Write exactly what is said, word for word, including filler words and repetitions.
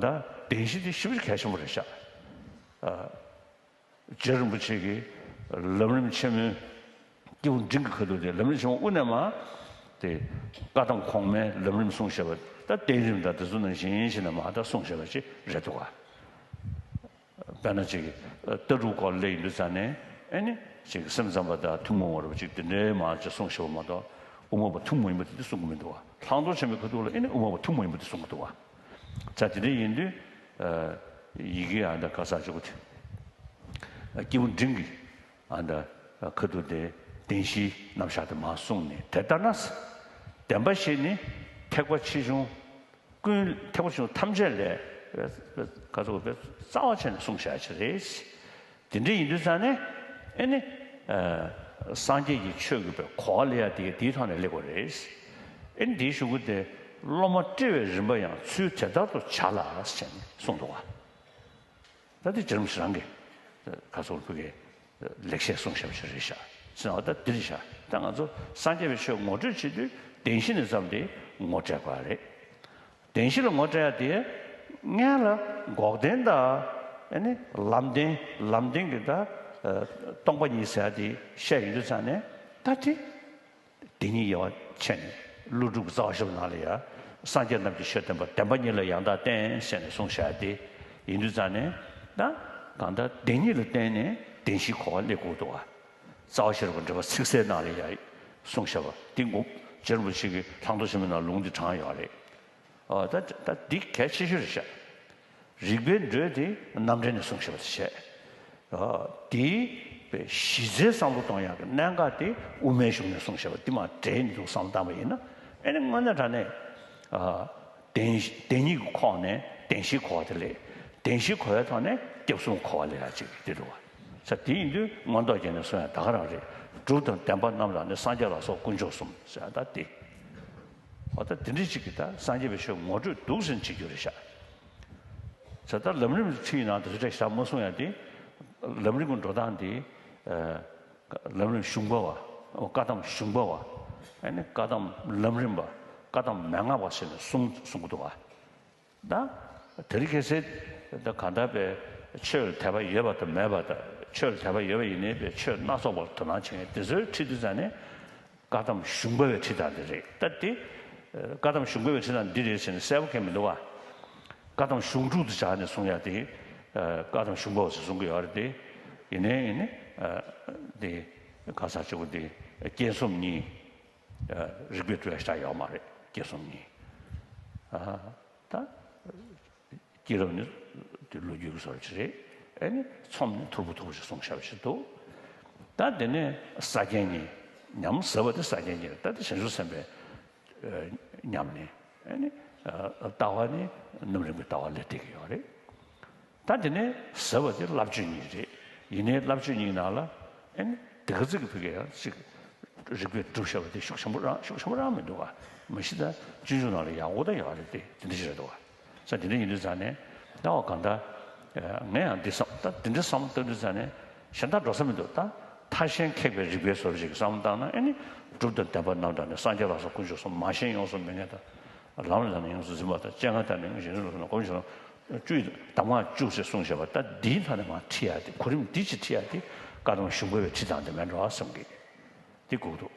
ད་བདེན་བཞི་དེ་ཞེ་པོ་ཅིག་གལ་ཆེན་པོ་རེད་ཤག་ཨ། རྗེ་རིན་པོ་ཆེ་གིས་ལམ་རིམ་ཆེན་མོའི་སྐྱེས་བུ་འབྲིང་གི་ཁ་ཐུག་དེ། ལམ་རིམ་ཆེན་མོ་དབུ་ནས་མར་དེ་བཀའ་གདམས་གོང་མའི་ལམ་རིམ་གསུངས་བཞག་པ། ད་བསྟན་རིམ་དང་དེ་ཚོ་ནང་བཞིན་བྱས་ནས་མར་ད་གསུངས་བཞག་པ་ཅིག་རེད་འདུག་ག་དཔེར་ན་ཅིག་ལྟ་གྲུབ་སྐོར་སླེབས་ཡོང་དུས་ཙ་ནས། ཨེ་ནི་ཅིག་སེམས་ཙམ་པ་དང་ཐུན་མོང་བ་རེད་པ་ཅིག་དེ་འདྲའི་མར་ཅིག་གསུངས་བཞག་པ་མ་གཏོགས། དབུ་མ་པ་ཐུན་མོང་ཡིན་པ་དེ་འདྲ་གསུང་གི་མི་འདུག་བ། ལྷག་མཐོང་ཆེན་མོའི་ཁ་ཐུག་ལ་ཨེ་ནི་དབུ་མ་པ་ཐུན་མོང་ཡིན་པ་དེ་གསུང་གི་འདུག་བ། ཙང་དེ་འདྲ་ཡིན་དུས། ཨ། ཡི་གེ་ཨ་འདྲ་ག་ས་ཅིག་གོ་དེ། སྐྱེས་བུ་འབྲིང་གི་ཨ་འདྲ་ཁ་ཐུག་དེ་བདེན་བཞིའི་རྣམ་གཞག་དེ་མར་གསུངས་ནས། དེ་ལྟར་ན། བདེན་པ་བཞི་ནི་ཐེག་པ་ཆེ་ཆུང་ཀུན། ཐེག་པ་ཆེ་ཆུང་ཐམས་ཅད་ལས་ག་ཚོད་རྩ་བ་ཆེ་ནས་གསུངས་བཞག་ཅིག་རེད། དེ་འདྲ་ཡིན་དུས་ཙ་ནས། ཨེ་ནི། ཨ། སངས་རྒྱས་ཀྱི་ཆོས་ཀྱི་པའི་གོ་བ་ལེན་ཡ་དེ་དེའི་ཐོག་ནས་ལེན་དགོས་རེད། ཨེ་ནི་དེའི་གཞུག་གུ་དེ། སློབ་མ་བཀྲི་བའི་རིམ་པ་ཡང་ཚུལ་དེ་ལྟར་དུ་བྱ་ལ་ཟེར་ནས་གསུངས་འདུག་བ། ད་དེ་རྗེ་རིན་པོ་ཆེ་རང་གིས་ག་ཚོད་ཕུལ་གི་ལེགས་བཤད་གསུངས་བཞག་པ་ཞིག་རེད་ཤག་ཟེར་ན་ད་འདི་རེད་ཤག་ད་ང་ཚོ་སངས་རྒྱས་པའི་ཆོས་ངོ་སྤྲོད་བྱེད་དུས་བདེན་བཞི་ནས་བརྩམས་ཏེ་ངོ་སྤྲད་དགོས་པ་རེད། བདེན་བཞི་ལ་ངོ་སྤྲད་ཡ་དེ། སྔོན་ལ་འགོག་བདེན་དང་། ཨ་ནི་ལམ་བདེན། ལམ་བདེན་གྱི་ད། ཨ། སྟོང་པ་ཉིད་ཟེར་ཡ་དེ་བཤད་ཡོང་དུས་ཙ་ནས། ད་དེ་བདེན་གཉིས་དབྱེ་བ་ཕྱེ་ནས། ཀླུ་སྒྲུབ་ཀྱི་རྩ་བ་བཞི་པོ་ནང་ལ་ཡ། སངས་རྒྱས་རྣམས་ཀྱི་ཆོས་བསྟན་པ། བདེན་པ་གཉིས་ལ་ཡང་དག་བརྟེན་ཟེར་ནས་གསུངས་བཞག་ཡ་དེ་ཡིན་དུས་ཙ་ནས། ད་གང་ལྟར་བདེན་གཉིས་ལ་བརྟེན་ནས་བདེན་བཞིའི་གོ་བ་ལེན་དགོས་འདུག་བ། རྩ་བ་ཤེས་རབ་ཀྱི་འགྲེལ་པ་ཚིག་གསལ་ནང་ལ་ཡ་གསུངས་བཞག་པ་དེ་ངོ་། རྗེ་རིན་པོ་ཆེ་གིས་ལྷག་མཐོང་ཆེན་མོའི་ནང་ལུང་འདི་དྲངས་ཡོད་རེད། ཨ། ད་ད་འདི་གལ་ཆེ་ཤོས་རེད་ཤག་རིགས་པའི་འགྲོས་དེ་རྣམ་འགྲེལ་ནས་གསུངས་བཞག་པ་དེ་བྱས། ཨ། དེའི་པའི་གཞི་རྩའི་བསམ་བློ་གཏོང་ཡག་གི་གནད་འགག་དེ་དབུ་མའི་གཞུང་ནས་གསུངས་བཞག་པ་འདི་མར་འགྲེལ་འདུག་བསམ་བློ་བཏང་པ་ཡིན་ན། ཨེ་ནི་དངོས་གནས་དྲང་གནས། ཨ། བདེན། བདེན་གཉིས་ཀྱི་ཁོངས་ནས་བདེན་བཞིའི་གོ་བ་དེ་ལེན། བདེན་བཞིའི་གོ་བའི་ཐོག་ནས་སྐྱབས་གསུམ་གོ་བ་ལེན་ཡ་ཅིག་དེ་འདུག་བ། ས་དེ་ཡིན་དུས་མངོན་རྟོགས་རྒྱན་ནས་གསུང་ཡ་ད་ག་རང་རེད། གྲུབ་དང་བདེན་པ་རྣམས་དང་ནི། སངས་རྒྱས་ལ་སོགས་དཀོན་མཆོག་གསུམ་ཟེར་ཡ་ད་དེ། འོ་ད་དེ་འདྲ་ཅིག་གིས་ད་སངས་རྒྱས་པའི་ཆོས་ངོ་སྤྲོད་འདུག་ཟེར་བྱེད་རྒྱུ་རེད་ཤག་ས་ད་ལམ་རིམ་ཁྲིད་ནང་དེ་ཚོ་ཏྲེ་ཞག་མ་གསུང་ཡ་དེ། ལམ་རིམ་གྱི་འགྲོ་སྟངས་དེ། ཨ། ལམ་རིམ་གཞུང་པ་བ། བཀའ་གདམས་གཞུང་པ་བ། ཨ་ནི་བཀའ་གདམས་ལམ་རིམ་པ། བཀའ་གདམས་མན་ངག་པ་ཟེར་ནས་གསུང་གསུང་གི་འདུག་བ། ད་དེ་རིང་ཁ་སང་ད་གང་ལྟར་པའི་ཆོས་ལ་དད་པ་ཡོད་པ་དང་མེད་པ་དང་། ཆོས་ལ་དད་པ་ཡོད་པ་ཡིན་ནའི་པའི་ཆོས་སྣ་ཚོགས་པར་དོ་སྣང་བྱེད་མཁན་དེ་ཚོའི་ཁྲིད་དུས་ཙ་ནས། བཀའ་གདམས་གཞུང་པ་བའི་ཁྲིད་སྟངས་འདི་རེད། ད་དེ། ཨ། བཀའ་གདམས་གཞུང་པ་བའི་ཁྲིད་སྟངས་འདི་རེད་ཟེར་ནས་གསལ་པོ་ཁེལ་མི་འདུག་བ། བཀའ་གདམས་གཞུང་དྲུག་ཏུ་སྦྱར་ནས་གསུང་ཡ་དེ། ཨ། བཀའ་གདམས་གཞུང་པ་བ་ཟེར་གསུང་གི་ཡོད་རེད་དེ། ཡིན་ནའི་ཡིན་ནའི། ཨ། དེ་ག་ས་གཅིག་པོ་དེ་རྐྱེན་གསུམ་གཉིས། ཨ། རིགས་པས་སྒྲུབ་ཡ་ཞིག་ཡོད་མ་རེད། རྐྱེན་གསུམ་གཉིས། ཨ། ད་སྐྱེས་རབས་ནི་དེ་ལོ་རྒྱུས་ཀྱི་བཟོ་འདྲ་ཞིག་རེད། ཨེ་ནི་ཚོམས་ནི་ཐོར་བུ་ཐོར་བུ་ཞིག་གསུངས་བཞག་པ་ཞིག་འདུག་ད་དེ་ནས་ས་བརྒྱན་གཉིས། ཉམས་ཟབ་པ་དེ་ས་བརྒྱན་གཉིས་རེད། ད་དེ་བྱང་ཆུབ་སེམས་དཔའི། ཨ། ཉམས་ནི། ཨེ་ནི། ཨ། ལྟ་བ་ནི་རྣམ་རིག་པའི་ལྟ་བ་ལ་བརྟེན་གྱི་ཡོད་རེད། ད་དེ་ནས་ཟབ་པ་དེ་བླ་མཆོད་གཉིས་རེད། ཡིན་ནའི་བླ་མཆོད་གཉིས་ནང་ལ། ཨེ་ནི་དེ་ག་ཚོད་ཀྱི་ཕ་གི་ཡང་ཅིག་རིགས་པས་སྒྲུབ་བཞག་པ་དེ་ཤུགས་ཆེན་པོ་རང་། ཤུགས་ཆེན་པོ་རང་མི་འདུག་བ། མ་གཞི་ད་སྤྱོད་འཇུག་ནང་ལ་ཡག་པོ་ད་ཡོད་རེད་དེ། དེ་འདྲ་ཞིག་རེད་འདུག་བ། ས་དེ་འདྲ་ཡིན་དུས་ཙ་ནས། ད་འོ་གང་ལྟར། ཨ། ངས་ཡང་འདི་བསམ། ད་དེ་འདྲ་བསམ་བཏང་དུས་ཙ་ནས་གཞན་དག་འགྲོ་ས་མི་འདུག་ད་ཐར་ཞེན་ཁེགས་པའི་རིགས་པའི་བཟོ་འདྲ་ཞིག་བསམ་བཏང་ན། ཨེ་ནི་གྲུབ་དང་བདེན་པ་རྣམས་དང་ནི། སངས་རྒྱས་ལ་སོགས་དཀོན་མཆོག་གསུམ། མ་ཞེན་ཡོངས་སུ་མི་ངལ་དང་། ལམ་ལ་ལམ་ཡོངས་སུ་འཛིན་པ་དང་། སྤྱན་སྔར་དང་ནི་གཞན་ལ་སོགས་ན། གོམས་ཤིང་བཅུ་ཡི་གདམས་ངག་བཅུ་ཞེས་གསུངས་བཞག་པ། ད་འདིའི་མཐའ་ནས་མར་ཁྲིད་ཡ་དེ། གོ་རིམ་འདི་ཅིག་ཁྲིད་ཡ་དེ་བཀའ་གདམས་གཞུང་པ་བའི་ཁྲིད་སྟངས་དེ་མིན་འགྲོ་བསམ་གི། དེ་དགོས་འདུག